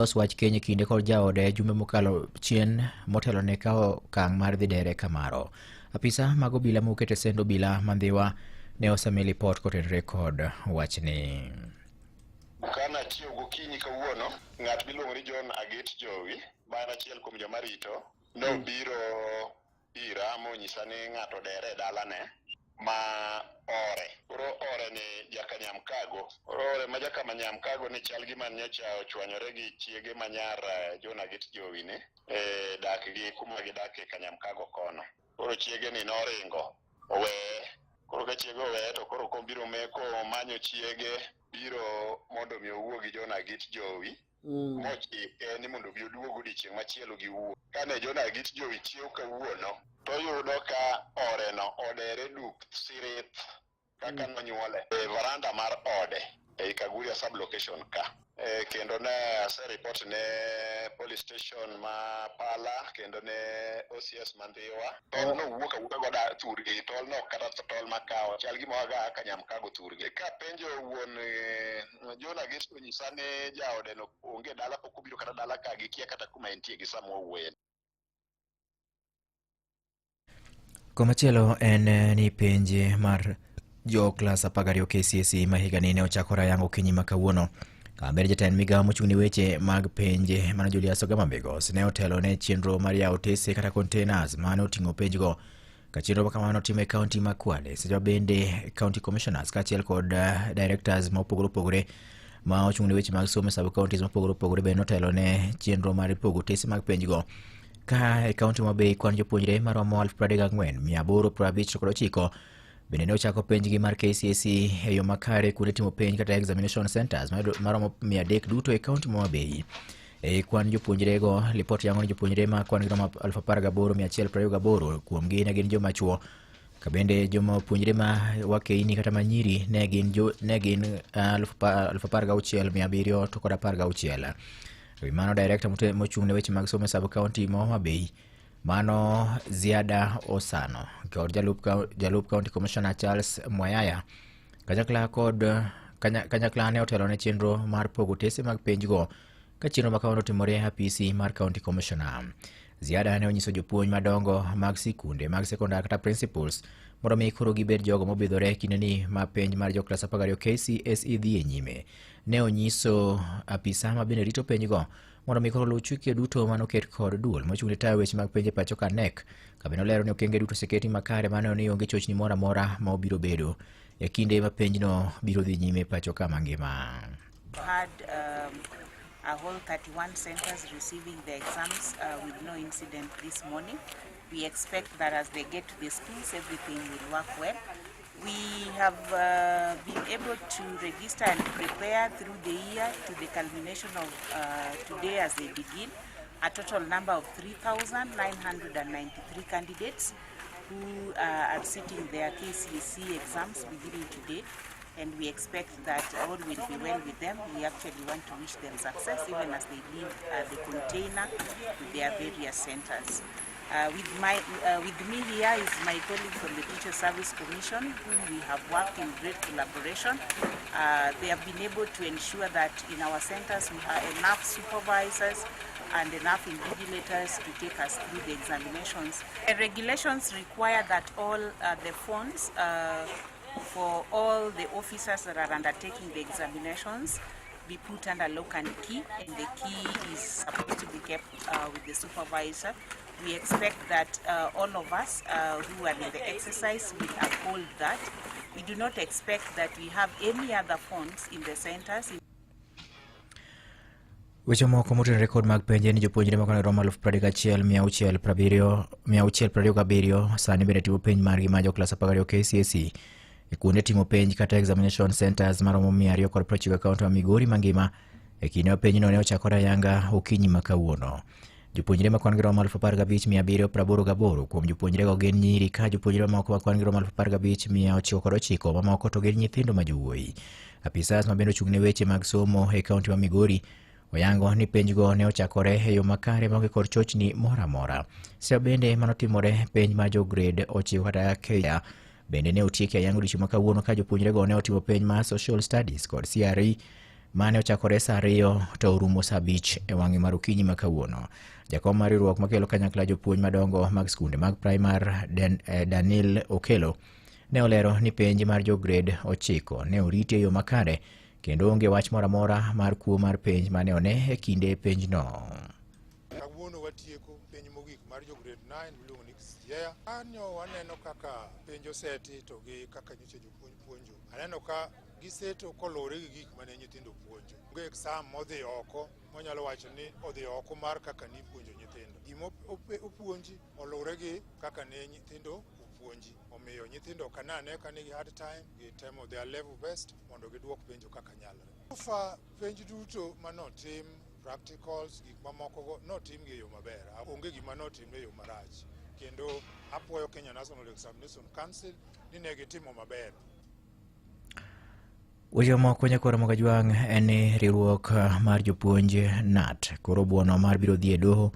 Los wach keny e kinde kod jaode jumbe mokalo chien motelo ne kawo okang' mar dhi dere kamaro. Apisa mag obila moket e send obila ma Ndhiwa ne osemi lipot kotenore kod wachni. Ka nachiew gokinyi kawuono, ng'at miluongo ni John Agit Jowi, ma en achiel kuom joma rito, nobiro ira monyisa ni ng'ato odere e dalane ma ore. Koro ore ni jaka Nyamkago. Koro ore ma jaka Nyamkago ni chal gima nyocha ochwanyore gi chiege ma nyar John Agit Jowi ni e dak gi kuma gidake Kanyamkago kono. Koro chiege ni noringo oweye. Koro ka chiege oweye to koro kobiro meko manyo chiege biro mondo mi owuo gi John Agit Jowi mochike ni mondo obi oduog odiochieng' machielo giwuo. Kane John Agit Jowi chiew kawuono, to oyudo ka oreno odere duk sirith kaka nonyuole e varanda mar ode ei Kaguria sub-location ka. Kendo ne asereport ne police station ma Pala kendo ne OCS ma Ndhiwa. Tol no wuok awuoka godo thurgi, tol no kata tol makawo chal gima waga Kanyamkago thurgi. Kapenjo wuon John Agit onyisa ni jaode no onge dala, pok obiro kata dala ka, gikia kata kuma entie gi sama wawuoye. Komachielo en ni penj mar jo klas 12 KCSE ma higani ne ochakore ayanga okinyi ma kawuono. Kamber jatend migawo mochung' ne weche mag penj mano Julius Ogamba Migos ne otelo ne chenro mar yawo otese kata containers mane oting'o penjgo. Ka chenro ma kamano otimo e kaunti ma Kwale, seche ma bende county commissioners kaachiel kod directors ma opogore opogore ma ochung' ne weche mag somo e sub counties mopogore opogore bende notelo ne chenro mar pogo otese mag penjgo. Ka e kaunti ma Bay kwan jopuonjre maromo 34,859 bende ne ochako penjgi mar KCSE e yo makare kuonde timo penj kata examination centers maromo 300 duto e kaunti ma Bay. E kwan jopuonjrego, lipot yango ni jopuonjre ma kwan gi romo 18,128 kuomgi ne gin joma chuo. Ka bende joma puonjre ma wakeini kata ma nyiri ne gin jo, ne gin 16,716. E wi mano, director mochung' ne weche mag somo e sub county ma Homa Bay mano Ziada Osano kod jalup county commissioner Charles Mwayaya kanyakla kod kanyakla ne otelo ne chenro mar pogo otese mag penjgo ka chenro ma kamano otimore e apisi mar county commissioner. Ziada ne onyiso jopuonj madongo mag sikunde mag sekondar kata principals mondo mi koro gibed jogo mobidhore e kindeni ma penj mar joklas 12 KCSE dhi e nyime. Ne onyiso apisa ma bende rito penjgo mondo mi koro luw chike duto manoket kod duol mochung' ne tayo weche mag penj e pacho ka KNEC. Ka bende olero ni okenge duto oseketi makare maneno ni onge chochni moro amora ma obiro bedo e kinde ma penjno biro dhi nyime pacho ka mangima. Had a whole 31 centers receiving the exams with no incident this morning. We expect that as they get to the schools, everything will work well. We have been able to register and prepare through the year to the culmination of today as they begin, a total number of 3,993 candidates who are sitting their KCSE exams beginning today. And we expect that all will be well with them. We actually want to wish them success even as they leave the container to their various centers. With me here is my colleague from the Teacher Service Commission, whom we have worked in great collaboration. They have been able to ensure that in our centers we have enough supervisors and enough invigilators to take us through the examinations. The regulations require that all the phones for all the officers that are undertaking the examinations be put under lock and key, and the key is supposed to be kept with the supervisor. We expect that all of us who are in the exercise will uphold that. We do not expect that we have any other phones in the centers. Weche moko motenore kod mag penj en ni jopuonjre moko ne romo 31,670 627 sani bende timo penj margi ma joklas 12 KCSE e kuonde timo penj kata examination centers maromo 290 e kaunti ma Migori mangima e kinde ma penjno ne ochakore ayanga okinyi ma kawuono. Jopuonjre ma kwan gi romo 15,788 kuom jopuonjrego gin nyiri ka jopuonjre mamoko ma kwan gi romo 15,909 mamoko to gin nyithindo ma jowuoyi. Apisas ma bende ochung' ne weche mag somo e kaunti ma Migori oyango ni penjgo ne ochakore e yo makare maonge kod chochni moro amora. Seche bende manotimore penj mar jo grade 9 kata KEA bende ne otieki ayanga odiochieng' ma kawuono ka jopuonjrego ne otimo penj mar social studies kod CRE. Mane ochakore saa 2 to orumo saa 5 e wang'e mar okinyi ma kawuono. Jakom mar riwruok makelo kanyakla jopuonj madongo mag skunde mag primar Daniel Okelo ne olero ni penj mar jo grade 9 ne oriti e yo makare kendo onge wach moro amora mar kuo mar penj mane one e kinde penjno. Kawuono watieko penj mogik mar jo grade 9 miluongo ni Siaya. Kanyo waneno kaka penj oseti to gi kaka nyocha jopuonj puonjo. Aneno ka giseto koluwore gi gik mane nyithindo puonjo. Onge exam modhi oko monyalo wacho ni odhi oko mar kaka nipuonjo nyithindo. Gima opuonji oluwore gi kaka ne nyithindo opuonji. Omiyo nyithindo ok anane ka nigi hard time, gitemo their level best mondo giduok penjo kaka nyalore. So far penj duto manotim, practicals, gik mamoko go notim gi e yo maber. Onge gima notim e yo marach. Kendo apuoyo Kenya National Examination Council ni ne gitimo maber. Weche mamoko nyakwar Mogajwang' en ni riwruok mar jopuonj KNUT koro buono mar biro dhi e doho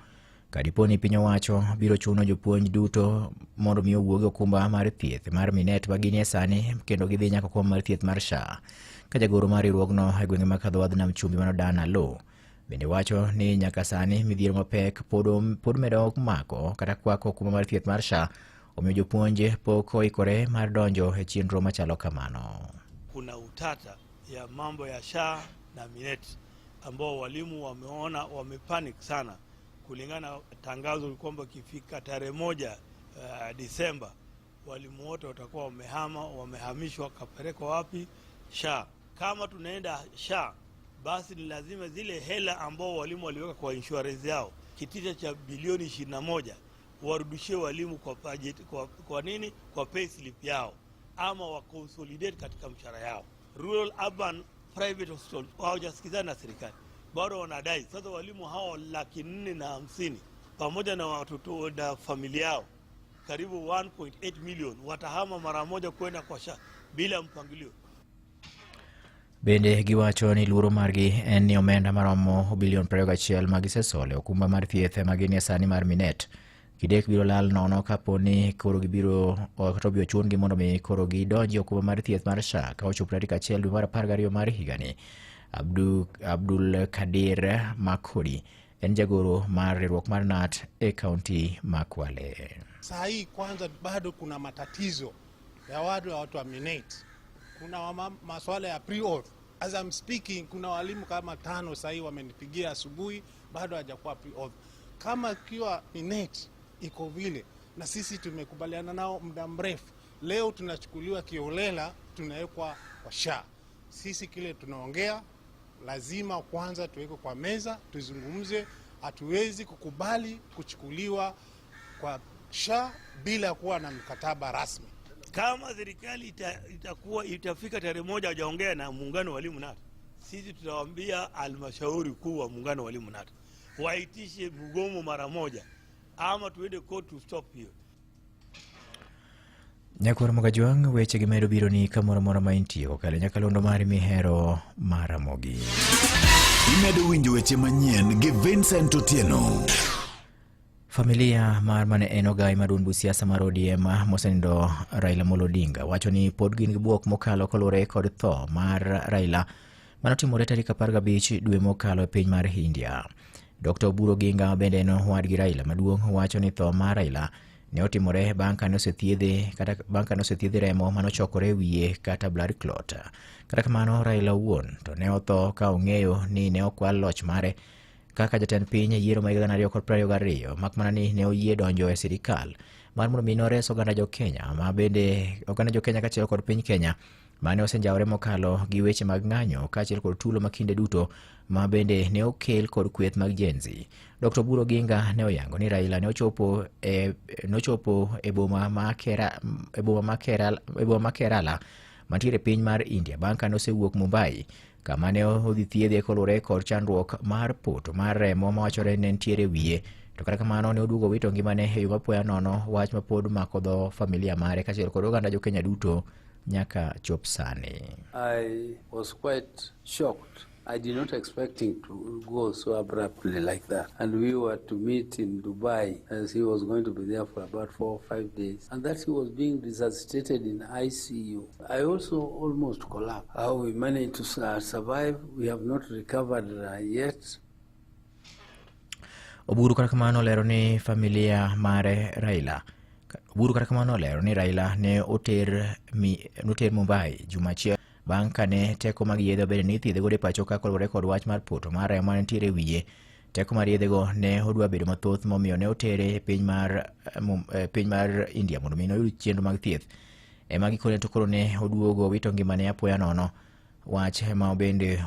kadipo ni piny owacho biro chuno jopuonj duto mondo mi owuog e okumba mar thieth mar Minet ma ginie sani kendo gidhi nyaka okumba mar thieth mar SHA. Ka jagoro mar riwruogno e gwenge mag dho wadh nam chumbi mano Dan Aloo bende wacho ni nyaka sani midhiero mapek pod medo mako kata kwako okumba mar thieth mar SHA, omiyo jopuonj pok oikore mar donjo e chenro machalo kamano. Kuna utata ya mambo ya SHA na Minet ambao walimu wameona wamepanic sana kulingana na tangazo kwamba ikifika tarehe 1 Disemba walimu wote watakuwa wamehama, wamehamishwa kapelekwa wapi? SHA. Kama tunaenda SHA basi ni lazima zile hela ambao walimu waliweka kwa insurance yao kitita cha bilioni 21 warudishie walimu kwa budget, kwa nini? Kwa pay slip yao ama wa consolidate katika mshahara yao. Rural urban private hospital hawajasikizana na serikali, bado wanadai. Sasa walimu hao 450,000 pamoja na watoto na familia yao karibu 1.8 million watahama mara moja kwenda kwa SHA bila mpangilio. Bende giwacho ni luoro margi en ni omenda maromo bilion 21 ma gisesolo e okumba mar thieth ma ginie sani mar Minet kidek biro lal nono kapo ni koro gibiro kata obiro chun gi mondo mi koro gidonji e okumba mar thieth mar SHA ka ochopo tarik 1 dwe mar 12 mar higani. Abdul Kadir Makodi en jagoro mar riwruok mar KNUT e kaunti ma Kwale. Saa hii kwanza bado kuna matatizo ya watu wa Minet. Kuna masuala ya pre-auth. As I'm speaking, kuna walimu kama 5 saa hii wamenipigia asubuhi bado hajakuwa pre-auth. Kama ikiwa Minet iko vile na sisi tumekubaliana nao muda mrefu, leo tunachukuliwa kiolela, tunawekwa kwa SHA. Sisi kile tunaongea lazima kwanza tuwekwe kwa meza tuzungumze. Hatuwezi kukubali kuchukuliwa kwa SHA bila kuwa na mkataba rasmi. Kama serikali itafika tarehe 1 hawajaongea na muungano wa walimu KNUT, sisi tutawaambia halmashauri kuu wa muungano wa walimu KNUT waitishe mgomo mara moja ama tuende court to stop hiyo. Nyakwar Mogajwang' weche gi medo biro ni kamoro amora ma intie kokalo nyakalondo mari mihero mar Ramogi. Imedo winjo weche manyien gi Vincent Otieno. Familia mar mane en ogai mar duond buch siasa mar ODM mosenindo Raila Amolo Odinga wacho ni pod gin gi buok mokalo kaluwore kod tho mar Raila manotimore tarik 15 dwe mokalo e piny mar India. Dr. Oburu Oginga bende en owadgi Raila maduong' wacho ni tho mar Raila ne otimore bang' kane osethiedhe kata bang' kane osethiedhe remo manochokore e wiye kata blood clot. Kata kamano Raila owuon to ne otho ka ong'eyo ni ne okwal loch mare kaka jatend piny e yiero mar higa 2022 mak mana ni ne oyie donjo e sirikal mar mondo mi nores oganda jo Kenya ma bende oganda jo Kenya kaachiel kod piny Kenya mane osenjawore mokalo gi weche mag ng'anyo kaachiel kod tulo ma kinde duto ma bende ne okel kod kweth mag Gen Z. Dr. Oburu Oginga ne oyango ni Raila ne ochopo e boma ma Kerala mantiere piny mar India bang' kane osewuok Mumbai kama ne odhi thiedhe koluwore kod chandruok mar poto mar remo mawachore ne nitiere wiye. To kata kamano ne oduogo wito ngimane e yo mapoya nono, wach ma pod mako dho familia mare kaachiel kod oganda jo Kenya duto nyaka chop sani. I was quite shocked. I did not expect him to go so abruptly like that. And we were to meet in Dubai as he was going to be there for about 4 or 5 days. And that he was being resuscitated in ICU. I also almost collapsed. How we managed to survive, we have not recovered yet. Oburu kata kamano olero ni familia mare Raila Oburu kata kamano olero ni Raila ne oter, mi, noter Mumbai juma achiel bang' kane teko mag yedhe obedo ni ithiedhe godo e pacho ka kaluwore kod wach mar poto mar remo manitiere e wiye. Teko mar yedhego ne odwa bedo mathoth momiyo ne otere e piny mar India mondo mi oyud chenro mag thieth. Ema gikone to koro ne oduogo wito ngimane apoya nono. Wach ma bende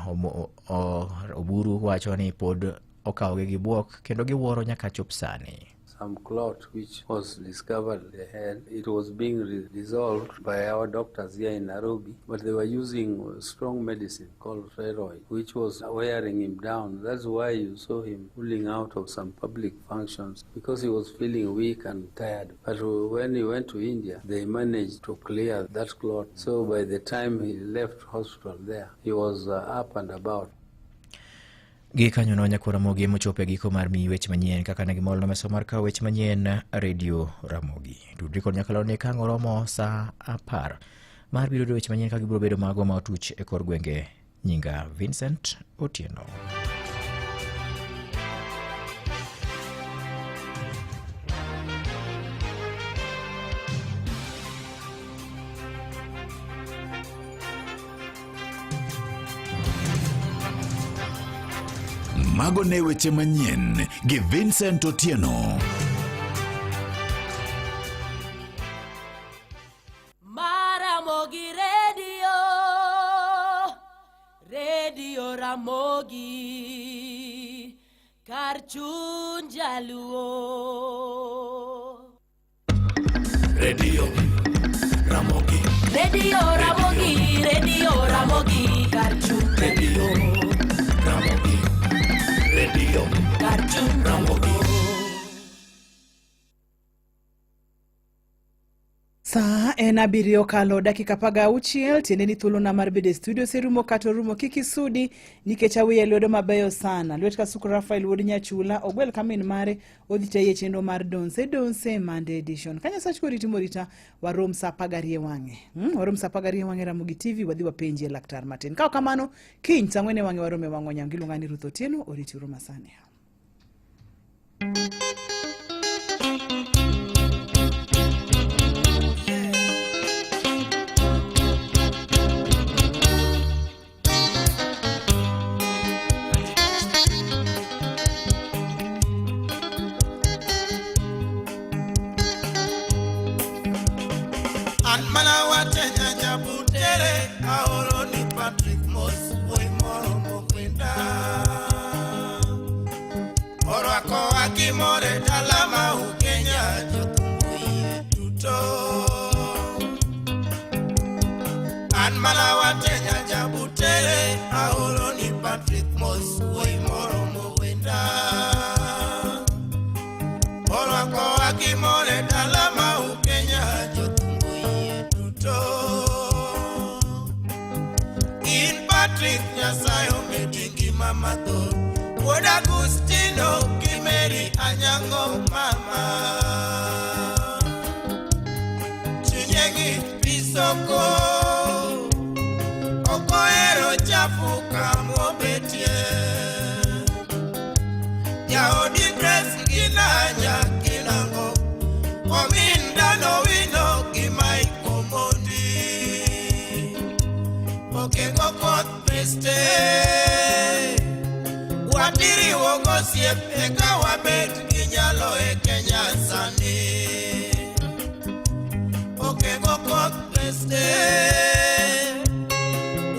Oburu wacho ni pod okawogi gi buok kendo giwuoro nyaka chop sani. Some clot which was discovered in the head. It was being resolved by our doctors here in Nairobi, but they were using strong medicine called steroid, which was wearing him down. That's why you saw him pulling out of some public functions, because he was feeling weak and tired. But when he went to India, they managed to clear that clot. So by the time he left hospital there, he was up and about. Gi kanyono nyakwa Ramogi mochopo e giko mar miyi weche manyien kaka ne gimol nomeso mar kawo weche manyien Radio Ramogi. Tudri kod nyakalondo ka ang' oromo saa 10 mar biro yudo weche manyien ka gibiro bedo mago ma otuch e kor gwenge. Nyinga Vincent Otieno. Mago ne weche manyien gi Vincent Otieno. Maramogi Radio, Radio Ramogi, kar chuny jaluo. Radio Ramogi. Radio Ramogi, Radio Ramogi, kar chuny Radio Ramogi. Radio kar chuny Ramogi. Sa en 7 kalo dakika 16, tiende ni thuolona mar bedo e studio oserumo kata orumo. Kik isudi nikech awiye lwedo mabeyo sana lwet Kasuku Rafael wuod Nyachula ogwel kamin mare odhi tayi e chenro mar Donse Donse Monday edition. Ka Nyasach koriti morita warom sa 12 wang'e, Warom sa 12 wang'e Ramogi TV wadhi wapenjie laktar matin. Ka ok kamano kiny sa 4 e wang'e warom e wang' onyango. Iluonga ni Ruth Otieno, oriti uru masani. An mana wateja jabutere aoro ni Patrick Mos wuoyi moro mokwenda orwako akimore dala ma Ukenya jothum oyie duto. An mana wateja jabutere aoro ni Patrick Mos wuoyi moro mowenda orwako akimore dala ma Ukenya jothum oyie duto. In Patrick Nyasaye omedi ngima mathoth wuod Agustino gi Mary Anyango mama chunye ng'ich pisoko ok ohero chafu kamobetie jaodi Grace ngina nyakinango omin Dano Wino gi Mike Omondi okego koth peste watiriwo gosiep eka wabed gi nyalo e Kenya sani okego koth peste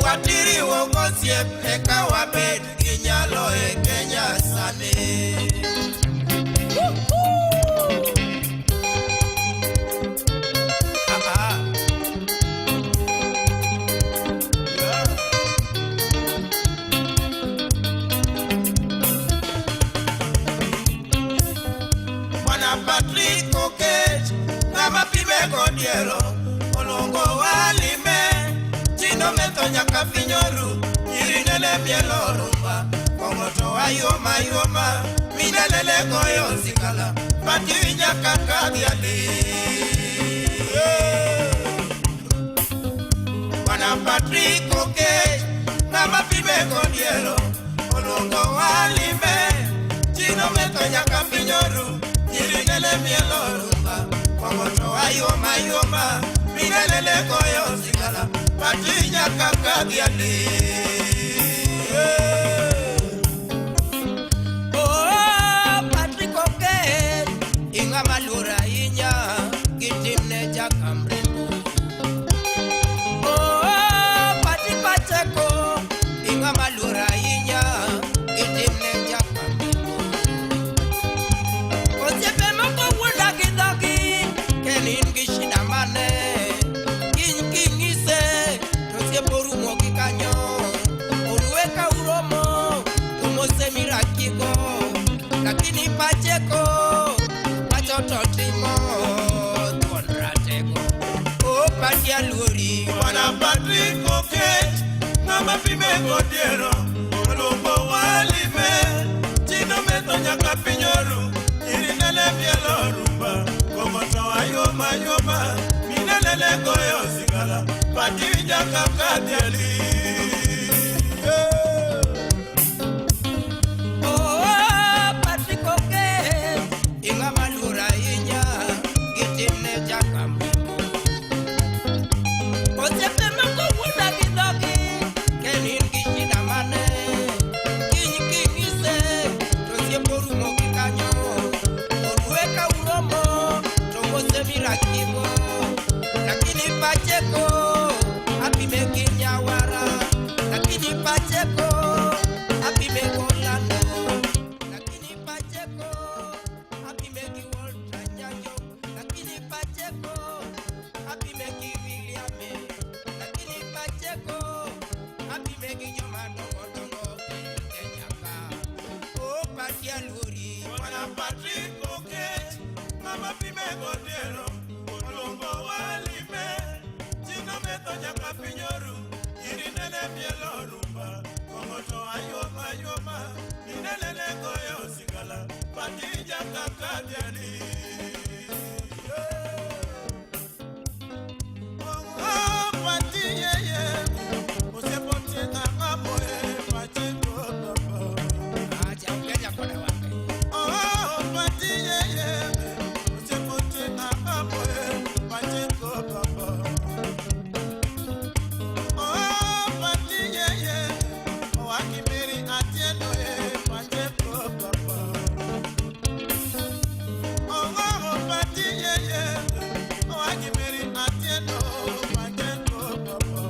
watiriwo gosiep eka wabed gi nyalo e Kenya sani. Ah, ah. Yeah. Bwana Patrick Okech ng'ama pime godiero oluongo walime chino metho nyaka finyoru nyirine. nene mielo rumba Kong'o to ayoma yoma Minelele goyo sigala Pati winja kaka dhiali Bwana Patrick Okech Ng'ama pime godiero Oluongo walime Chino metho nyaka pinyoru Nyiri nene mielo rumba Kong'o to ayoma yoma Minelele goyo sigala Pati winja kaka dhiali Oh, Patrick Okech, ing'ama luor ahinya gi timne jakamrembo. Oh, Patrick Pacheco, ing'ama luor ahinya gi timne jakamrembo. Osiepe moko wuonda gi dhogi, ken in gi shida mane? Kiny king'ise, to osiep orumo gi kanyo. Orue ka uromo, to mose mirakigo. Lakini Pacheco, wacho to timo thuon ratego. Oh, Pati aluori. Bwana Patrick Okech Ng'ama pime godiero Oluongo walime Chino metho nyaka pinyoru Nyiri nene mielo rumba Kong'o to ayoma yoma Minelele goyo sigala Pati winja kaka dhiali Oh, Patrick Okech, ing'ama luor ahinya gi timne jakamrembo. Osiepe moko wuonda gi dhogi, ken in gi shida mane? Kiny king'ise, to osiep orumo gi kanyo. Orue ka uromo, to mose mirakigo. Lakini Pacheco, apime gi nyawara. Lakini Pacheco, apime golando. Lakini Pacheco, apime gi Walter Nyanjo. Lakini Pacheco, apime gi William. Lakini Pacheco, apime gi joma dongo dongo e Kenya ka. Oh, Pati aluori. Bwana Patrick Okech Ng'ama pime godiero Oluongo walime Chino metho nyaka pinyoru Nyiri nene mielo rumba Kong'o to ayoma yoma Minelele goyo sigala Pati winja kaka dhiali Oh, Pati yeye Osiepo tienga ng'amo e Pacheco papa Acha Kenya kona wake. Oh, Pati yeye Osiepo tienga ng'amo e Pacheco papa Oh, Pati yeye Owakimiri Atieno e Pacheco papa Oh, Pati yeye Owakimiri Atieno Pacheco papa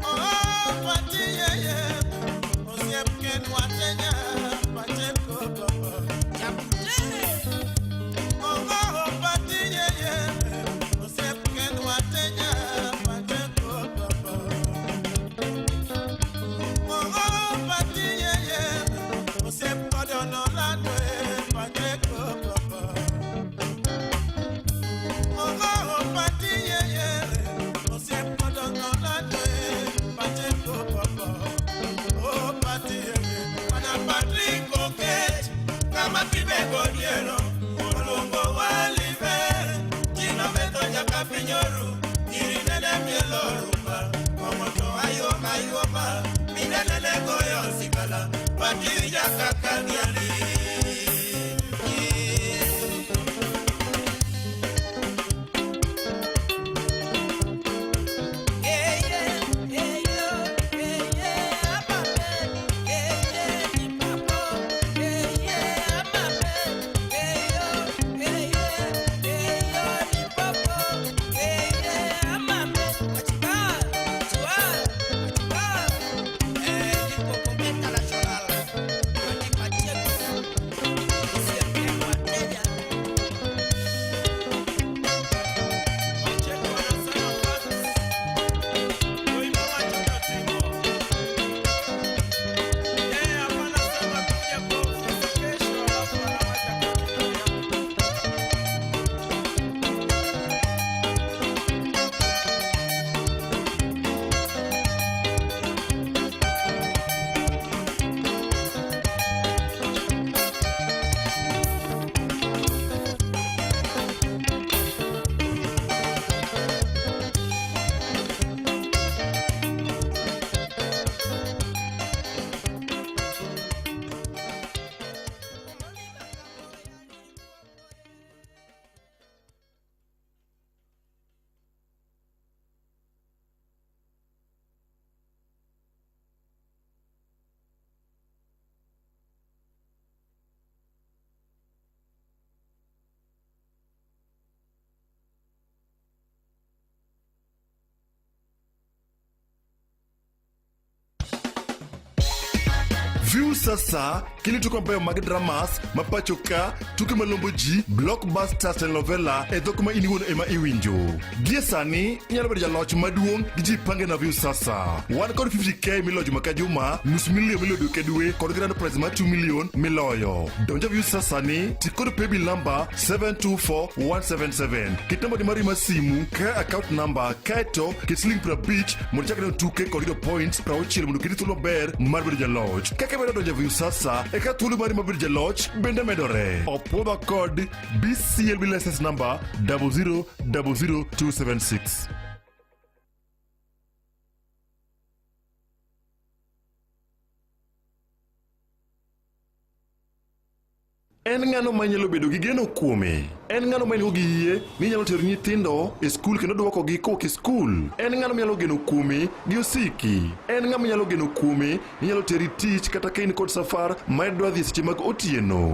Oh, Pati yeye Osiep Ken Watenya Pacheco papa Chapute. Oh, Pati yeye Osiep Ken Watenya Pacheco papa Oh, Pati yeye Osiep Gordon Orlando e Pacheco papa Oh, Pati yeye Osiep Gordon Orlando e Pacheco papa Oh, Pati yeye Bwana Patrick Okech Ng'ama pime godiero Oluongo walime Chino metho nyaka pinyoru Nyiri nene mielo rumba Kong'o to ayoma yoma Minelele goyo sigala Pati winja kaka dhiali International, Pacheco. Viusasa kelo tuke mabeyo mag dramas ma pacho ka, tuke malombo ji, blockbusters, telenovela e dhok ma in iwuon ema iwinjo. Gie sani inyalo bedo jaloch maduong' gi Jipange na Viusasa. Wan kod 50k miloyo juma ka juma, nus milion miloyo dwe ka dwe kod grand prize mar 2 million miloyo. Donj e Viusasa ni ti kod paybill number 724177. Ket namba ni mari mar simu kaka account number kaeto ket siling 50 mondo ichak neno tuke kod yudo points 60 mondo oketi thuolo maber mar bedo jaloch. Kaka imedo donjo e Viusasa e kaka thuolo mari mar bedo jaloch bende medore. Opwodhwa kod BCLB license number 0000276. En ng'ano ma inyalo bedo gi geno kuome? En ng'ano ma in-go gi yie ni inyalo tero nyithindo e skul kendo dwokogi kowuok e skul? En ng'ano minyalo geno kuome gi osiki? En ng'a minyalo geno kuome ni nyalo teri tich kata ka in kod safar ma idwa dhi e seche mag otieno?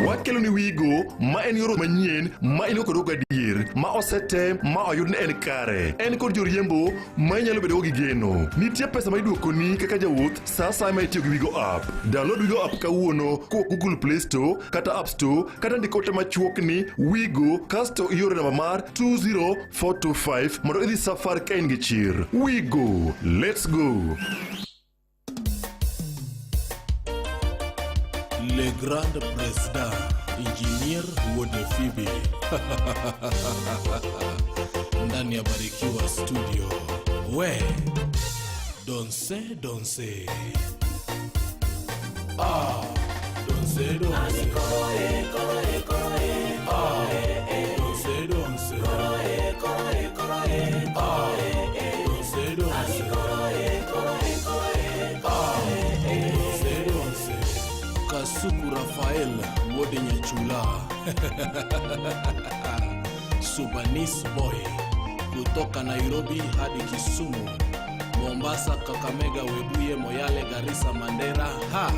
Wakelo ni Wigo ma en yor manyien ma in go kod gadier ma osetem ma oyud ni en kare. En kod joriembo ma inyalo bedogo gi geno. Nitie pesa ma iduokoni kaka jawuoth sa asaya ma itiyo gi Wigo app. Download Wigo app kawuono kowuok Google Play Store kata App Store kata ndik ote machuok ni Wigo kasto ior e namba mar 20425 mondo idhi safar ka in gi chir. Wigo, let's go! Le Grand Président, Engineer Wuode Phoebe. Ndani ya Barikiwa Studio. We, donse donse. Ah, donse donse. Ah, donse donse. Ah, donse donse. Ah, donse donse. Kasuku Rafael Wuode Nyachula. Subanis Boy kutoka Nairobi hadi Kisumu, Mombasa, Kakamega, Webuye, Moyale, Garissa, Mandera, ha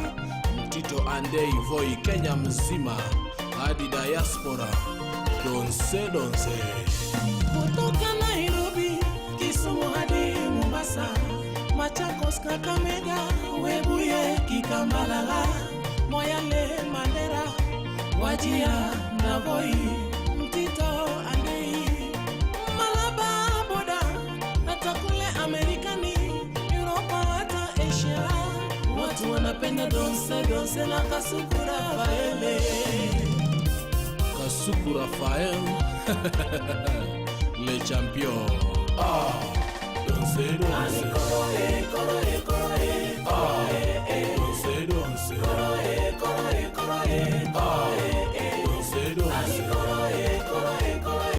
Mtito Andei, Voi, Kenya mzima hadi diaspora. Donse donse. Kutoka Nairobi, Kisumu hadi Mombasa, Machakos, Kakamega, Webuye, Kikambala, Moyale, Mandera, Wajir na Voi, Mtito Andei, Malaba boda, hata kule Amerikani, Europa hata Asia, watu wanapenda donse donse na Kasuku Rafaele. Kasuku Rafael le champion. Ah, donse donse.